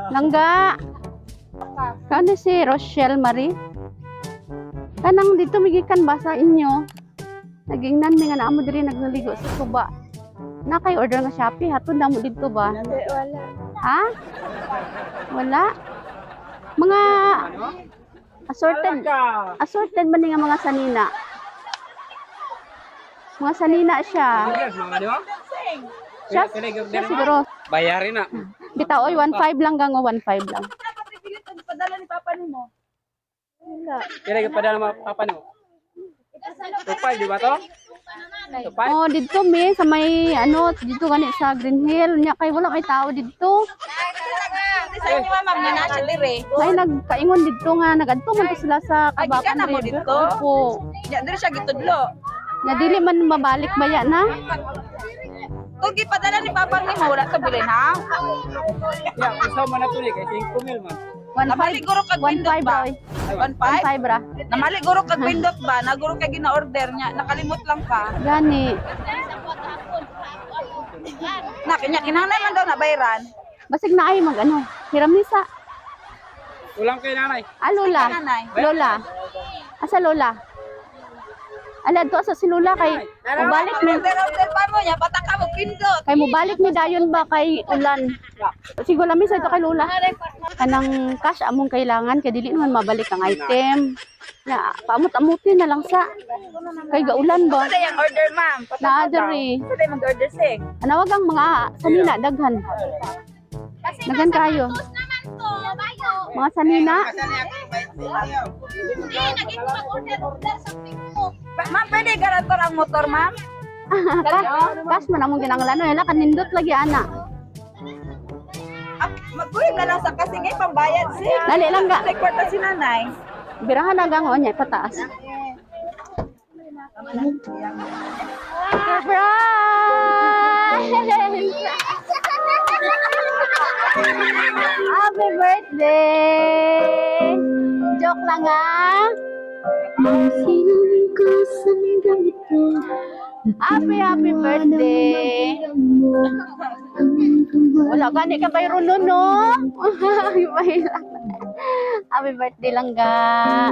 Langga. Kano si Rochelle Marie? Kanang dito migikan ba sa inyo? Nagingnan mi nga naa mo diri nagnaligo sa suba. Na kay order nga Shopee, hatod na mo didto ba? Wala. Ha? Wala? Mga assorted assorted man ni nga mga sanina. Mga sanina siya. Siya siguro. Bayarin na. Bitaw oy, 1.5 lang gango, 1.5 lang. Padala ni Papa nimo. Kaya ka padala mga papa nimo. 2.5 di ba to? 2.5. Oh, didto mi sa may ano, didto gani sa Green Hill nya kay wala may tao didto. Sa inyo, ma'am, nga naa siya dire. Ay nagkaingon didto nga nagadto man to sila sa Ay, Kabakan gikan na mo River. didto? Opo. Nya dire siya gitudlo. Nga dili man mabalik baya na. Kung gipadala ni Papa nimo wala ka bilin ha. Ya, usaw man na to ni kay 5 mil man. 1.5 Namali guro kag 1.5 pindot ba? ra oy. 1.5? 1.5 ra. Namali guro kag pindot ba? Naguro kay gina-order niya, nakalimot lang ka. Gani. Na kanya kinahanglan man daw na bayran. Basig na ay mag ano, hiram ni sa Ulang kay nanay. ah, Lola. Nanay. Lola. Asa Lola? Ala to sa si Lola kay mubalik mi Order order pa mo niya pataka mo pindot. kay mubalik mi dayon ba kay ulan. Siguro mi sa ito kay Lola. Kanang cash among kailangan kay dili naman mabalik ang item. Na paamot-amutin na lang sa kay gaulan ba. Sa yang order, ma'am. Naa Pataka daw. diri. Sa day mag-order sing. Anawag ang mga sanina daghan. Daghan kayo. Naman to, bayo. Mga sanina. Hindi, naging ko mag-order order sa Facebook. Ma'am, pwede garantor ang motor, ma'am? Cash, cash man among ginanglan no, kanindot lagi ana. Ah, magkuhig na lang sa kasi ngay pambayad sing. Dali lang ga. May kwarta si nanay. Birahan na gang niya ipataas. Surprise! Happy birthday! Joke lang ah. Happy, happy birthday! Wala gani ka bayro nun, no? Happy birthday lang ga.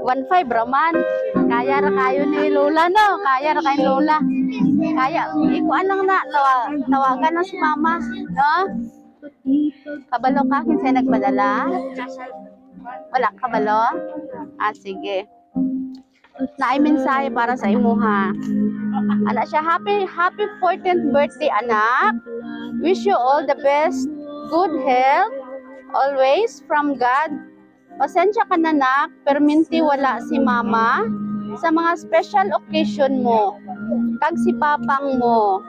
1.5 raman. Kaya ra kayo ni Lola, no? Kaya ra kayo ni Lola. Kaya, ikuan lang na. Tawagan lang si Mama, no? Kabalo ka, kinsay nagpadala? Wala, kabalo? Ah, sige. Naay mensahe para sa imuha. Ana siya, happy, happy 14th birthday, anak. Wish you all the best, good health, always from God. Pasensya ka na, nak, perminti wala si mama sa mga special occasion mo, kag si papang mo.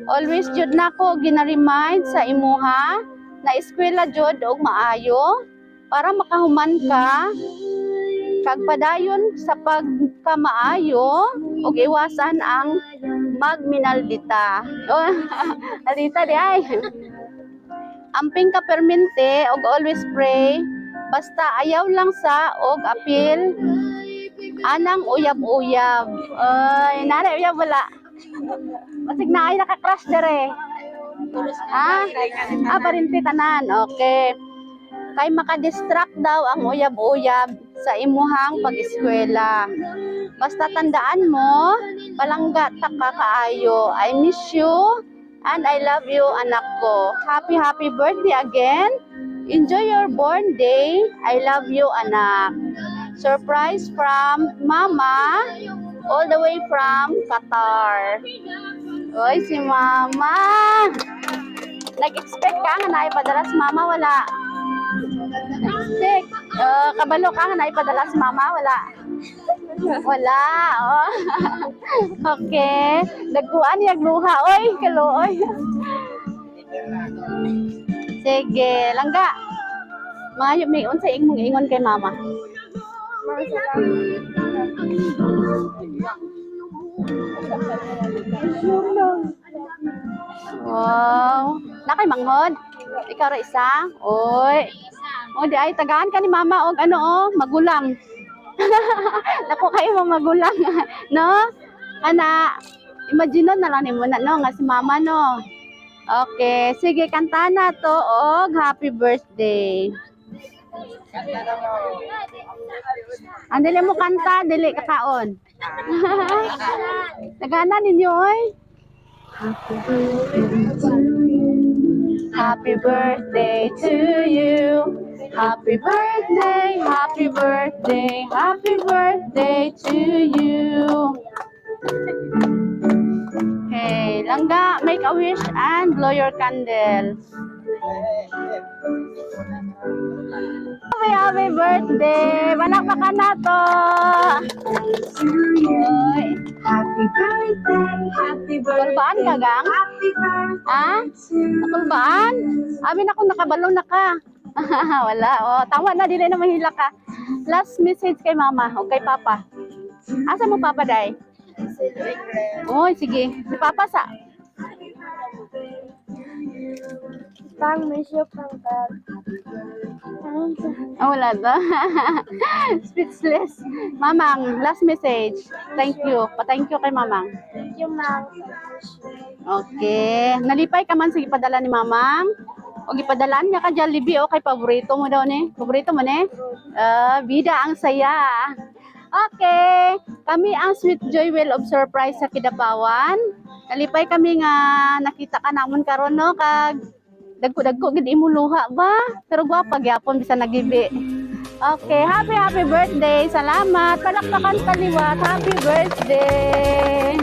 Always jud nako gina-remind sa imuha na eskwela jud og maayo para makahuman ka kag padayon sa pagkamaayo ug iwasan ang magminaldita. Oh, alita di ay. Amping ka permente og always pray basta ayaw lang sa og apil anang uyab-uyab. Ay, nanay uyab wala. Basig na ay naka-crush dere. Ah, ah, parinti tanan. Okay. Kay makadistract daw ang uyab-uyab sa imuhang pag-eskwela. Basta tandaan mo, palangga ta ka kaayo. I miss you and I love you, anak ko. Happy, happy birthday again. Enjoy your born day. I love you, anak. Surprise from Mama, all the way from Qatar. Oy, si Mama. Nag-expect ka nga na ipadala si Mama, wala. Nag-expect. Kabalo ka nga na ipadala si Mama, wala. Wala. Oh. Okay. Nagkuan yung luha. Oy, kaluoy. Sige, langga. Maayo may unsa imong ingon kay Mama? Wow. Nakay manghod. Ikaw ra isa? Oy. O di ay tagaan ka ni mama og ano oh, magulang. Nako kayo mga magulang, no? Ana, imagine na lang nimo na no nga si mama no. Okay, sige, kanta na to og happy birthday. Ang dili mo kanta, dili kakaon. Nagana ninyo oy. Happy birthday to you. Happy birthday, happy birthday, happy birthday to you. Okay, Langga, make a wish and blow your candle. Happy, happy birthday! Palakpakan na to! Oy. Happy birthday, happy Kulbaan ka, gang? Happy birthday Ha? Nakulbaan? Amin ako, nakabalo na ka. Wala. Oh, tama na, dili na mahila ka. Last message kay mama o kay papa. Asa mo papa, day? Oy, sige. Si papa sa. Pang miss you, pang pag. Ah, wala ba? Speechless. Mamang, last message. Thank you. Pa-thank you kay mamang. Thank you, ma'am. Okay. Nalipay ka man sige padala ni mamang. O gipadalaan niya ka Jollibee o kay paborito mo daw ni. Paborito mo ni? Ah, bida ang saya. Okay. Kami ang Sweet Joy Wheel of Surprise sa Kidapawan. Nalipay kami nga nakita ka namon karon, no, kag dagko-dagko gid imo luha ba? Pero gwapa gyapon bisan nagibi. Okay, happy happy birthday. Salamat. Palakpakan kaliwat. Happy birthday.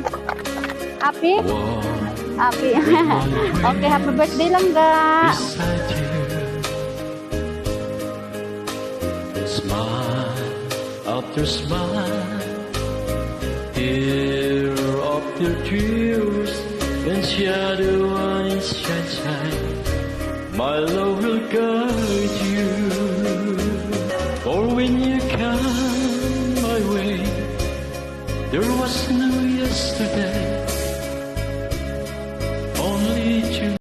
Happy? Happy. Okay, happy birthday lang ga. Beside you. Smile after smile, tear after tears, and shadow and sunshine. My love will guide you. For when you come my way, there was no yesterday.